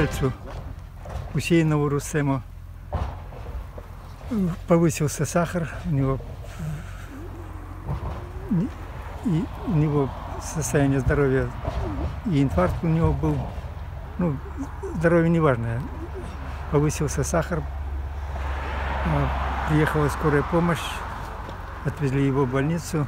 Односельцу Усеинову Рустему повысился сахар, у него и у него состояние здоровья, и инфаркт у него был, ну, здоровье неважное. Повысился сахар, приехала скорая помощь, отвезли его в больницу.